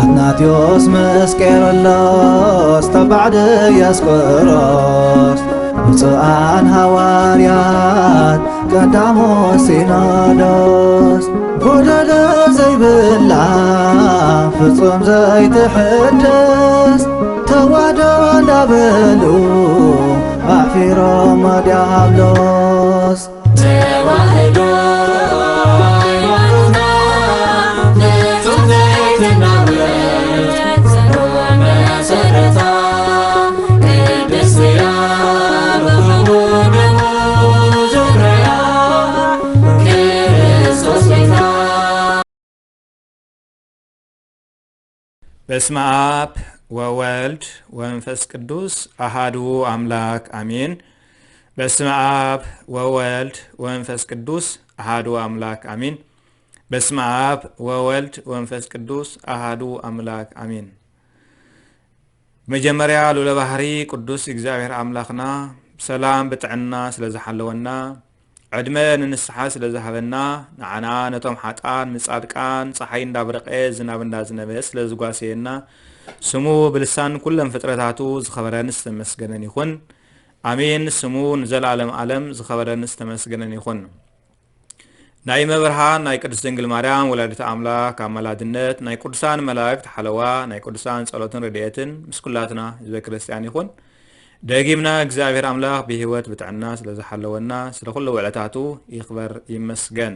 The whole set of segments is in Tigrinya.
ኣትናቴዎስ ምስ ቄርሎስ ተባዕ ድያስቆሮስ፣ ብፁዓን ሃዋርያት ቀዳሞ ሲኖዶስ፣ ጎደሎ ዘይብላ ፍጹም ዘይትሕደስ ተዋህዶ እንዳበሉ ኣሕፊሮም ዲያብሎስ። ተዋህዶ ሃይማኖትና ፍጹም ዘይትናወጽ ጽኑዕ መሰረታ፣ ቅድስቲ እያ ብኽቡር ደሙ ዘፍረያ ክርስቶስ ቤታ። በስመ አብ ወወልድ ወመንፈስ ቅዱስ አሃዱ አምላክ አሜን። በስመ አብ ወወልድ ወመንፈስ ቅዱስ አሃዱ አምላክ አሜን። በስመ አብ ወወልድ ወመንፈስ ቅዱስ አሃዱ አምላክ አሜን። መጀመርያ ልዑለ ባህሪ ቅዱስ እግዚኣብሔር ኣምላኽና ብሰላም ብጥዕና ስለ ዝሓለወና፣ ዕድመ ንንስሓ ስለ ዝሃበና፣ ንዓና ነቶም ሓጥኣን ንጻድቃን ጸሓይ እንዳብረቐ ዝናብ እንዳዝነበ ስለ ዝጓሰየና፣ ስሙ ብልሳን ኩለን ፍጥረታቱ ዝኸበረን ዝተመስገነን ይኹን። ኣሜን። ስሙ ንዘለኣለም ዓለም ዝኸበረን ዝተመስገነን ይኹን። ናይ መብርሃን ናይ ቅድስት ድንግል ማርያም ወላዲተ ኣምላክ ኣማላድነት፣ ናይ ቅዱሳን መላእክት ሓለዋ፣ ናይ ቅዱሳን ጸሎትን ረድኤትን ምስ ኩላትና ህዝበ ክርስቲያን ይኹን። ደጊምና እግዚኣብሔር ኣምላኽ ብህይወት ብጥዕና ስለ ዝሓለወና ስለ ኩሉ ውዕለታቱ ይኽበር ይመስገን።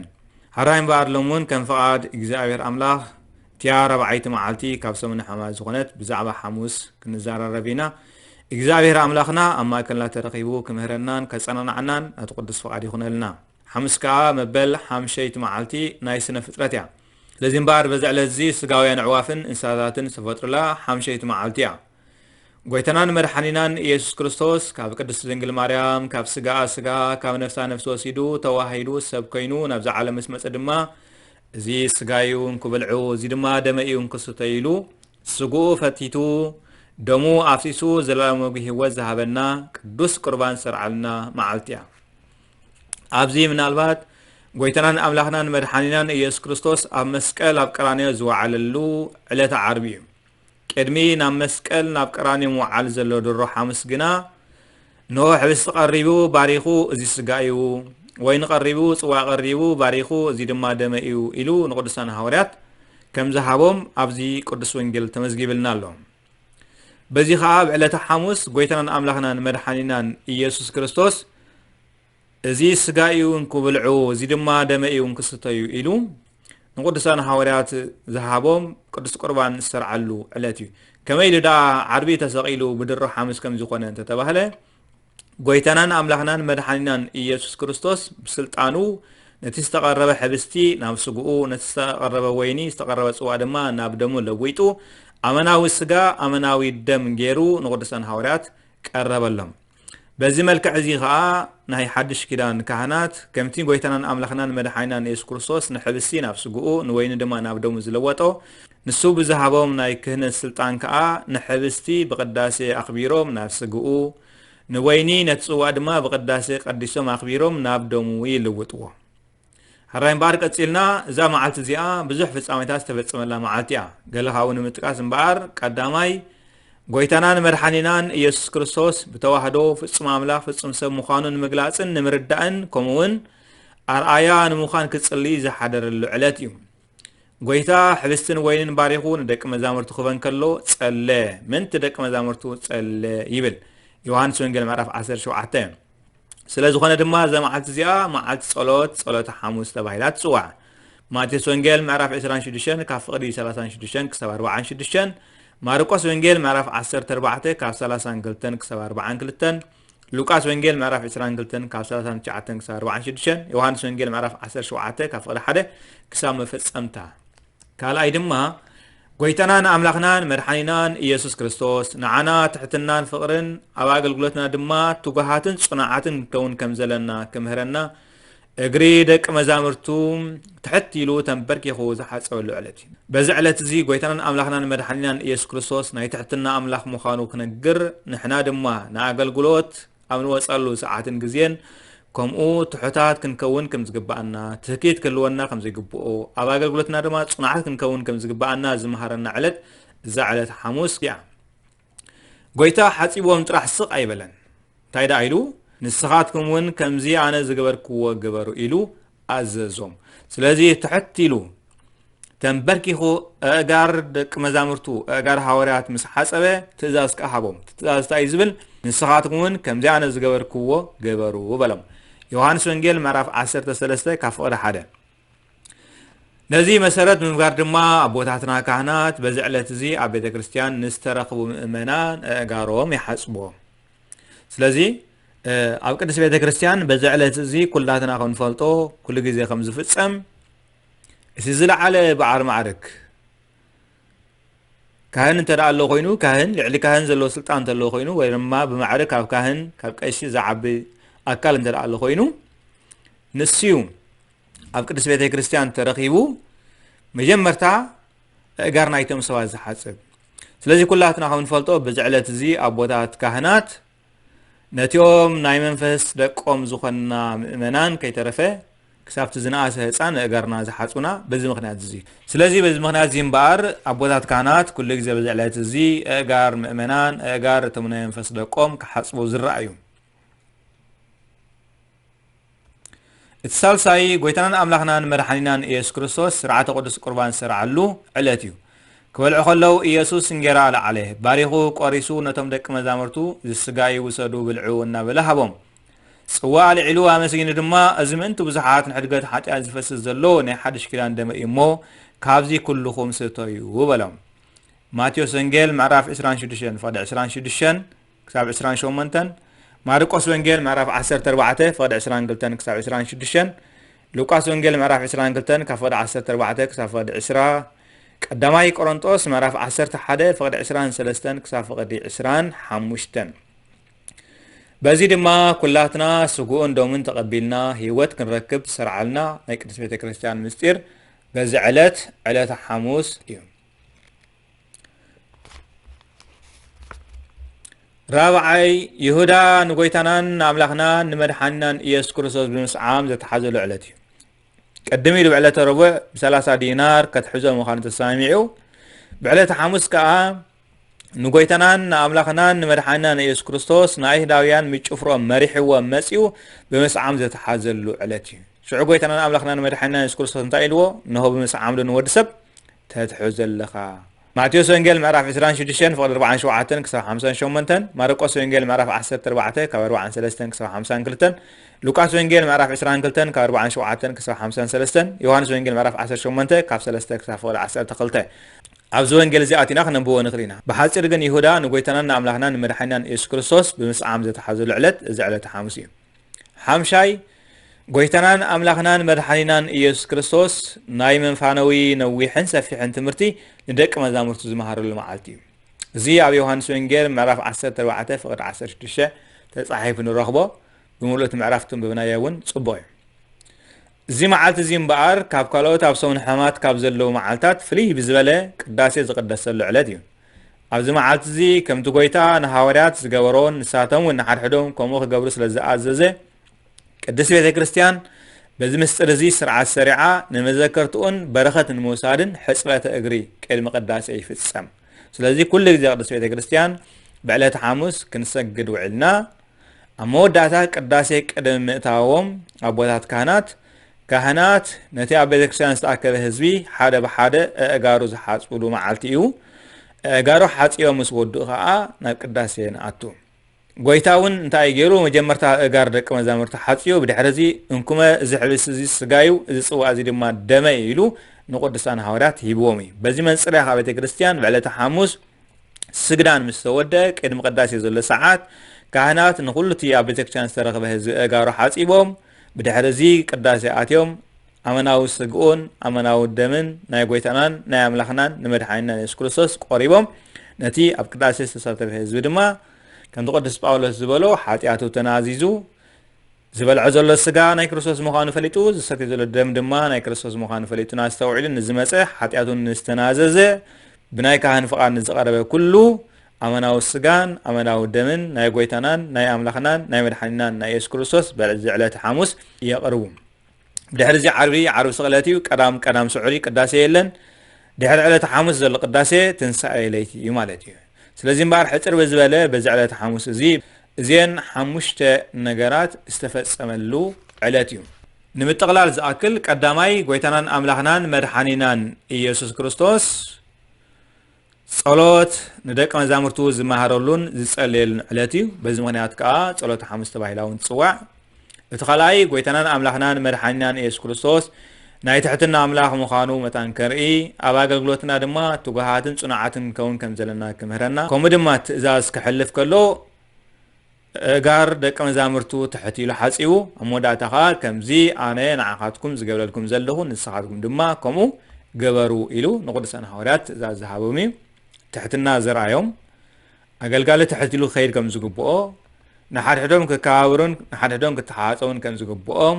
ሕራይ እምበኣር ሎም እውን ከም ፍቓድ እግዚኣብሔር ኣምላኽ እቲያ ራብዓይቲ መዓልቲ ካብ ሰሙነ ሕማማት ዝኾነት ብዛዕባ ሓሙስ ክንዘራረብ ኢና። እግዚኣብሔር ኣምላኽና ኣብ ማእከልና ተረኺቡ ክምህረናን ከጸናንዓናን ናቱ ቅዱስ ፍቓድ ይኹነልና። ሓሙስ ከኣ መበል ሓምሸይቲ መዓልቲ ናይ ስነ ፍጥረት እያ። ስለዚ እምበኣር በዚ ዕለት እዚ ስጋውያን ኣዕዋፍን እንስሳታትን ዝተፈጥሩላ ሓምሸይቲ መዓልቲ እያ። ጎይታናን መድሓኒናን ኢየሱስ ክርስቶስ ካብ ቅድስቲ ድንግል ማርያም ካብ ስጋኣ ስጋ ካብ ነፍሳ ነፍሲ ወሲዱ ተዋሂዱ ሰብ ኮይኑ ናብዛ ዓለም ምስ መጸ ድማ እዚ ስጋይ እዩ እንኩ ብልዑ እዚ ድማ ደመ እዩ እንኩ ስተዩ ኢሉ ስግኡ ፈቲቱ ደሙ ኣፍሲሱ ዘላለማዊ ህይወት ዝሃበና ቅዱስ ቁርባን ዝሰርዓልና መዓልቲ እያ። ኣብዚ ምናልባት ጎይታናን ኣምላኽናን መድሓኒናን ኢየሱስ ክርስቶስ ኣብ መስቀል ኣብ ቀራንዮ ዝወዓለሉ ዕለተ ዓርቢ እዩ። ቅድሚ ናብ መስቀል ናብ ቀራንዮ ምውዓል ዘሎ ድሮ ሓሙስ ግና፣ እንሆ ሕብስቲ ቀሪቡ ባሪኹ፣ እዚ ስጋ እዩ፣ ወይኒ ቀሪቡ፣ ጽዋ ቀሪቡ ባሪኹ፣ እዚ ድማ ደመ እዩ ኢሉ ንቅዱሳን ሃዋርያት ከም ዝሃቦም ኣብዚ ቅዱስ ወንጌል ተመዝጊብልና ኣሎ። በዚ ኸኣ ኣብ ዕለተ ሓሙስ ጎይታናን ኣምላኽናን መድሓኒናን ኢየሱስ ክርስቶስ፣ እዚ ስጋ እዩ እንኩ ብልዑ፣ እዚ ድማ ደመ እዩ እንኩ ስተዩ ኢሉ ንቅዱሳን ሃዋርያት ዝሃቦም ቅዱስ ቁርባን ዝሰርዓሉ ዕለት እዩ። ከመይ ኢሉ ደኣ ዓርቢ ተሰቒሉ ብድሮ ሓሙስ ከም ዝኾነ እንተተባህለ፣ ጎይታናን ኣምላኽናን መድሓኒናን ኢየሱስ ክርስቶስ ብስልጣኑ ነቲ ዝተቐረበ ሕብስቲ ናብ ስግኡ፣ ነቲ ዝተቐረበ ወይኒ፣ ዝተቐረበ ጽዋእ ድማ ናብ ደሙ ለዊጡ፣ ኣመናዊ ስጋ፣ ኣመናዊ ደም ገይሩ ንቅዱሳን ሃዋርያት ቀረበሎም። በዚ መልክዕ እዚ ኸኣ ናይ ሓድሽ ኪዳን ካህናት፣ ከምቲ ጎይታናን ኣምላኽናን መድሓኒናን የሱስ ክርስቶስ ንሕብስቲ ናብ ስግኡ፣ ንወይኒ ድማ ናብ ደሙ ዝለወጦ፣ ንሱ ብዝሃቦም ናይ ክህነት ስልጣን ከኣ ንሕብስቲ ብቅዳሴ ኣኽቢሮም ናብ ስግኡ፣ ንወይኒ ነቲ ጽዋእ ድማ ብቅዳሴ ቀዲሶም ኣኽቢሮም ናብ ደሙ ይልውጥዎ። ሕራይ እምበኣር ቀጺልና፣ እዛ መዓልቲ እዚኣ ብዙሕ ፍጻሜታት ዝተፈጸመላ መዓልቲ እያ። ገለ ካብኡ ንምጥቃስ እምበኣር፣ ቀዳማይ፣ ጎይታናን መድሓኒናን ኢየሱስ ክርስቶስ ብተዋህዶ ፍጹም ኣምላኽ ፍጹም ሰብ ምዃኑ ንምግላጽን ንምርዳእን፣ ከምኡ እውን ኣርኣያ ንምዃን ክጽሊ ዝሓደረሉ ዕለት እዩ። ጎይታ ሕብስትን ወይንን ባሪኹ ንደቂ መዛሙርቱ ክህበን ከሎ፣ ጸለ፣ ምእንቲ ደቂ መዛሙርቱ ጸለ ይብል። ዮሃንስ ወንጌል ምዕራፍ ዓሰርተ ሸውዓተ። ስለ ዝኾነ ድማ እዛ መዓልቲ እዚኣ መዓልቲ ጸሎት፣ ጸሎተ ሓሙስ ተባሂላ ትጽዋዕ። ማቴዎስ ወንጌል ምዕራፍ ዕስራን ሽዱሽተን ካብ ፍቕዲ ሰላሳን ሽዱሽተን ክሳብ ኣርባዓን ሽዱሽተን፣ ማርቆስ ወንጌል ምዕራፍ ዓሰርተ ኣርባዕተ ካብ ሰላሳን ክልተን ክሳብ ኣርባዓን ክልተን፣ ሉቃስ ወንጌል ምዕራፍ ዕስራን ክልተን ካብ ሰላሳን ትሽዓተን ክሳብ ኣርባዓን ሽዱሽተን፣ ዮሃንስ ወንጌል ምዕራፍ ዓሰርተ ሸውዓተ ካብ ፍቕዲ ሓደ ክሳብ መፈጸምታ። ካልኣይ ድማ፣ ጎይታናን ኣምላኽናን መድሓኒናን ኢየሱስ ክርስቶስ፣ ንዓና ትሕትናን ፍቕርን፣ ኣብ ኣገልግሎትና ድማ ትጉሃትን ጽኑዓትን ክንከውን ከም ዘለና ክምህረና፣ እግሪ ደቂ መዛሙርቱ ትሕት ኢሉ ተንበርኪኹ ዝሓጸበሉ ዕለት እዩ። በዚ ዕለት እዚ ጎይታናን ኣምላኽናን መድሓኒናን ኢየሱስ ክርስቶስ ናይ ትሕትና ኣምላኽ ምዃኑ ክነግር፣ ንሕና ድማ ንኣገልግሎት ኣብ ንወጸሉ ሰዓትን ግዜን ከምኡ ትሑታት ክንከውን ከም ዝግብኣና፣ ትህኪት ክህልወና ከም ዘይግብኦ፣ ኣብ ኣገልግሎትና ድማ ጽኑዓት ክንከውን ከም ዝግብኣና ዝመሃረና ዕለት እዛ ዕለት ሓሙስ እያ። ጎይታ ሓጺቦም ጥራሕ ስቕ ኣይበለን። እንታይ ደኣ ኢሉ? "ንስኻትኩም እውን ከምዚ ኣነ ዝገበርክዎ ግበሩ" ኢሉ ኣዘዞም። ስለዚ ትሕት ኢሉ ተንበርኪኹ ኣእጋር ደቂ መዛሙርቱ፣ ኣእጋር ሃዋርያት ምስ ሓጸበ ትእዛዝ ከኣ ሃቦም። እቲ ትእዛዝ እንታይ እዩ ዝብል? "ንስኻትኩም እውን ከምዚ ኣነ ዝገበርክዎ ግበሩ" በሎም። ዮሃንስ ወንጌል ምዕራፍ ዓሰርተ ሰለስተ ካብ ፍቕዲ ሓደ። ነዚ መሰረት ብምግባር ድማ ኣቦታትና ካህናት በዚ ዕለት እዚ ኣብ ቤተ ክርስቲያን ንዝተረኽቡ ምእመናን ኣእጋሮም ይሓጽብዎም። ስለዚ ኣብ ቅድስት ቤተ ክርስቲያን በዚ ዕለት እዚ ኩላትና ከም ንፈልጦ ኩሉ ግዜ ከም ዝፍጸም እቲ ዝለዓለ በዓል ማዕርግ ካህን እንተ ደኣ ኣሎ ኮይኑ፣ ካህን ልዕሊ ካህን ዘለዎ ስልጣን እንተ ኣለዎ ኮይኑ፣ ወይ ድማ ብማዕርግ ካብ ካህን ካብ ቀሺ ዝዓቢ ኣካል እንተ ደኣ ኣሎ ኮይኑ፣ ንሱ እዩ ኣብ ቅድስት ቤተ ክርስቲያን ተረኺቡ መጀመርታ ኣእጋር ናይቶም ሰባት ዝሓጽብ። ስለዚ ኩላትና ከም ንፈልጦ በዚ ዕለት እዚ ኣቦታት ካህናት ነቲኦም ናይ መንፈስ ደቆም ዝኾንና ምእመናን ከይተረፈ ክሳብቲ ዝነኣሰ ህፃን ኣእጋርና ዝሓፁና በዚ ምኽንያት እዚ። ስለዚ በዚ ምኽንያት እዚ እምበኣር ኣቦታት ካህናት ኩሉ ግዜ በዚ ዕለት እዚ ኣእጋር ምእመናን ኣእጋር እቶም ናይ መንፈስ ደቆም ክሓፅቡ ዝረኣዩ። እቲ ሳልሳይ ጎይታናን ኣምላኽናን መድሓኒናን ኢየሱስ ክርስቶስ ስርዓተ ቅዱስ ቁርባን ዝሰርዓሉ ዕለት እዩ። ክበልዑ ከለዉ ኢየሱስ እንጌራ ለዓለ፣ ባሪኹ ቆሪሱ ነቶም ደቂ መዛሙርቱ እዚ ስጋይ ውሰዱ ብልዑ እናበለ ሃቦም። ጽዋ ኣልዒሉ ኣመስጊኑ ድማ እዚ ምእንቲ ብዙሓት ንሕድገት ሓጢኣት ዝፈስስ ዘሎ ናይ ሓድሽ ኪዳን ደመ እዩ እሞ ካብዚ ኩልኹም ስተዩ በሎም። ማቴዎስ ወንጌል ምዕራፍ ዕስራን ሽዱሽተን ፍቕዲ ዕስራን ሽዱሽተን ክሳብ ዕስራን ሸሞንተን፣ ማርቆስ ወንጌል ምዕራፍ ዓሰርተ ኣርባዕተ ፍቕዲ ዕስራን ክልተን ክሳብ ዕስራን ሽዱሽተን፣ ሉቃስ ወንጌል ምዕራፍ ዕስራን ክልተን ካብ ፍቕዲ ዓሰርተ ኣርባዕተ ክሳብ ፍቕዲ ዕስራ፣ ቀዳማይ ቆሮንጦስ ምዕራፍ ዓሰርተ ሓደ ፍቕዲ ዕስራን ሰለስተን ክሳብ ፍቕዲ ዕስራን ሓሙሽተን። በዚ ድማ ኩላትና ስግኡን ደሙን ተቐቢልና ህይወት ክንረክብ ዝሰርዓልና ናይ ቅድስት ቤተ ክርስቲያን ምስጢር በዚ ዕለት ዕለተ ሓሙስ እዩ። ራብዓይ፣ ይሁዳ ንጎይታናን ንኣምላኽናን ንመድሓኒናን ኢየሱስ ክርስቶስ ብምስዓም ዘተሓዘሉ ዕለት እዩ። ቅድም ኢሉ ብዕለተ ረቡዕ ብሰላሳ ዲናር ከትሕዞ ምዃኑ ተሰማሚዑ፣ ብዕለተ ሓሙስ ከኣ ንጎይታናን ንኣምላኽናን ንመድሓኒናን ኢየሱስ ክርስቶስ ንኣይሁዳውያን ምስ ጭፍሮም መሪሕዎም መጺኡ ብምስዓም ዘተሓዘሉ ዕለት እዩ። ሽዑ ጎይታናን ኣምላኽናን መድሓኒናን ኢየሱስ ክርስቶስ እንታይ ኢልዎ? እንሆ ብምስዓም ዶ ንወዲ ሰብ ተትሕዞ ኣለኻ? ማቴዎስ ወንጌል ምዕራፍ ዕስራን ሽዱሽተን ፍቕዲ ኣርባዓን ሸውዓተን ክሳብ ሓምሳን ሸሞንተን፣ ማርቆስ ወንጌል ምዕራፍ ዓሰርተ ኣርባዕተ ካብ ኣርባዓን ሰለስተን ክሳብ ሓምሳን ክልተን፣ ሉቃስ ወንጌል ምዕራፍ ዕስራን ክልተን ካብ ኣርባዓን ሸውዓተን ክሳብ ሓምሳን ሰለስተን፣ ዮሃንስ ወንጌል ምዕራፍ ዓሰርተ ሸሞንተ ካብ ሰለስተ ክሳብ ፍቕዲ ዓሰርተ ክልተ። ኣብዚ ወንጌል እዚ ኣቲና ክነንብቦ ንኽእል ኢና። ብሓጺር ግን ይሁዳ ንጎይታናን ንኣምላኽናን ንመድሓኒናን ኢየሱስ ክርስቶስ ብምስዓም ዘተሓዘሉ ዕለት እዚ ዕለተ ሓሙስ እዩ። ሓምሻይ፣ ጎይታናን ኣምላኽናን መድሓኒናን ኢየሱስ ክርስቶስ ናይ መንፋነዊ ነዊሕን ሰፊሕን ትምህርቲ ንደቂ መዛሙርቱ ዝመሃረሉ መዓልቲ እዩ። እዚ ኣብ ዮሃንስ ወንጌል ምዕራፍ ዓሰርተ ኣርባዕተ ፍቕዲ ዓሰርተ ሽዱሽተ ተጻሒፉ ንረኽቦ። ብምሉእ እቲ ምዕራፍ ተንብብናዮ እውን ጽቡቕ እዩ። እዚ መዓልቲ እዚ እምበኣር ካብ ካልኦት ኣብ ሰሙን ሕማማት ካብ ዘለዉ መዓልታት ፍልይ ብዝበለ ቅዳሴ ዝቕደሰሉ ዕለት እዩ። ኣብዚ መዓልቲ እዚ ከምቲ ጎይታ ንሃዋርያት ዝገበሮን ንሳቶም እውን ንሓድሕዶም ከምኡ ክገብሩ ስለ ዝኣዘዘ ቅድስት ቤተ ክርስቲያን በዚ ምስጢር እዚ ስርዓት ሰሪዓ ንመዘከርትኡን በረኸት ንምውሳድን ሕጽበተ እግሪ ቅድሚ ቅዳሴ ይፍጸም። ስለዚ ኩሉ ግዜ ቅድስት ቤተ ክርስቲያን ብዕለተ ሓሙስ ክንሰግድ ውዕልና ኣብ መወዳእታ ቅዳሴ ቅድሚ ምእታዎም ኣቦታት ካህናት፣ ካህናት ነቲ ኣብ ቤተክርስትያን ዝተኣከበ ህዝቢ ሓደ ብሓደ ኣእጋሩ ዝሓጽብሉ መዓልቲ እዩ። ኣእጋሩ ሓጺቦም ምስ ወድኡ ኸኣ ናብ ቅዳሴ ንኣቱ። ጎይታ እውን እንታይ ገይሩ? መጀመርታ ኣእጋር ደቂ መዛሙርቲ ሓጺቡ፣ ብድሕሪ እዚ እንኩመ እዚ ሕብስቲ እዚ ስጋዩ፣ እዚ ጽዋ እዚ ድማ ደመ ኢሉ ንቅዱሳን ሃዋርያት ሂብዎም እዩ። በዚ መንጽር እያ ከኣ ቤተክርስትያን ብዕለተ ሓሙስ ስግዳን ምስ ተወደአ ቅድሚ ቅዳሴ ዘሎ ሰዓት ካህናት ንኹሉ እቲ ኣብ ቤተክርስትያን ዝተረኽበ ህዝቢ ኣእጋሩ ሓጺቦም ብድሕሪ እዚ ቅዳሴ ኣትዮም ኣመናዊ ስግኡን ኣመናዊ ደምን ናይ ጎይታናን ናይ ኣምላኽናን ንመድሓኒናን የሱስ ክርስቶስ ቆሪቦም ነቲ ኣብ ቅዳሴ ዝተሳተፈ ህዝቢ ድማ ከምቲ ቅዱስ ጳውሎስ ዝበሎ ሓጢኣቱ ተናዚዙ ዝበልዖ ዘሎ ስጋ ናይ ክርስቶስ ምዃኑ ፈሊጡ፣ ዝሰትዮ ዘሎ ደም ድማ ናይ ክርስቶስ ምዃኑ ፈሊጡ እናስተውዒሉ ንዝመጸ፣ ሓጢኣቱ ንዝተናዘዘ፣ ብናይ ካህን ፍቓድ ንዝቐረበ ኩሉ ኣመናዊ ስጋን ኣመናዊ ደምን ናይ ጎይታናን ናይ ኣምላኽናን ናይ መድሓኒናን ናይ የሱስ ክርስቶስ በዚ ዕለተ ሓሙስ የቕርቡ። ድሕሪ እዚ ዓርቢ፣ ዓርቢ ስቕለት እዩ። ቀዳም፣ ቀዳም ስዑር እዩ፣ ቅዳሴ የለን። ድሕሪ ዕለተ ሓሙስ ዘሎ ቅዳሴ ትንሳኤ ለይቲ እዩ ማለት እዩ። ስለዚ እምበኣር ሕጽር ብዝበለ በዚ ዕለተ ሓሙስ እዚ እዚአን ሓሙሽተ ነገራት ዝተፈጸመሉ ዕለት እዩ። ንምጥቕላል ዝኣክል፣ ቀዳማይ ጎይታናን ኣምላኽናን መድሓኒናን ኢየሱስ ክርስቶስ ጸሎት ንደቀ መዛሙርቱ ዝመሃረሉን ዝጸለየሉን ዕለት እዩ። በዚ ምኽንያት ከኣ ጸሎተ ሓሙስ ተባሂላ እውን ትጽዋዕ። እቲ ካልኣይ ጎይታናን ኣምላኽናን መድሓኒናን ኢየሱስ ክርስቶስ ናይ ትሕትና ኣምላኽ ምዃኑ መታን ከርኢ፣ ኣብ ኣገልግሎትና ድማ ትጉሃትን ጽኑዓትን ክንከውን ከም ዘለና ክምህረና፣ ከምኡ ድማ ትእዛዝ ክሕልፍ ከሎ፣ እጋር ደቀ መዛሙርቱ ትሕት ኢሉ ሓጺቡ፣ ኣብ መወዳእታ ኸኣ፣ "ከምዚ ኣነ ንዓኻትኩም ዝገብረልኩም ዘለኹ፣ ንስኻትኩም ድማ ከምኡ ግበሩ" ኢሉ ንቕዱሳን ሃዋርያት ትእዛዝ ዝሃቦም እዩ። ትሕትና ዘርኣዮም፣ ኣገልጋሊ ትሕት ኢሉ ክኸይድ ከም ዝግብኦ፣ ንሓድሕዶም ክከባበሩን ንሓድሕዶም ክተሓጸቡን ከም ዝግብኦም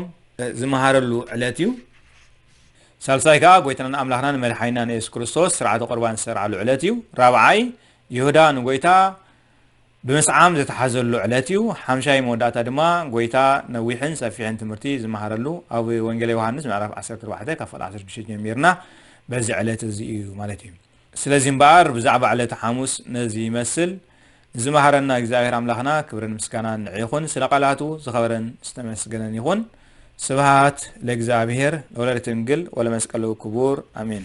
ዝመሃረሉ ዕለት እዩ። ሳልሳይ ከኣ ጎይታናን ኣምላኽናን መድሓኒናን የሱስ ክርስቶስ ስርዓተ ቁርባን ዝሰርዓሉ ዕለት እዩ። ራብዓይ፣ ይሁዳ ንጎይታ ብምስዓም ዝተሓዘሉ ዕለት እዩ። ሓምሻይ መወዳእታ ድማ ጎይታ ነዊሕን ሰፊሕን ትምህርቲ ዝመሃረሉ ኣብ ወንጌል ዮሃንስ ምዕራፍ ዓሰርተ ኣርባዕተ ካብ ፍቕዲ ዓሰርተ ሽዱሽተ ጀሚርና በዚ ዕለት እዚ እዩ ማለት እዩ። ስለዚ እምበኣር ብዛዕባ ዕለተ ሓሙስ ነዚ ይመስል። ዝመሃረና እግዚኣብሔር ኣምላኽና ክብርን ምስጋናን ንዕኡ ይኹን። ስለ ቃላቱ ዝኸበረን ዝተመስገነን ይኹን። ስብሃት ለእግዚኣብሔር ወለወላዲቱ ድንግል ወለመስቀሉ ክቡር ኣሜን።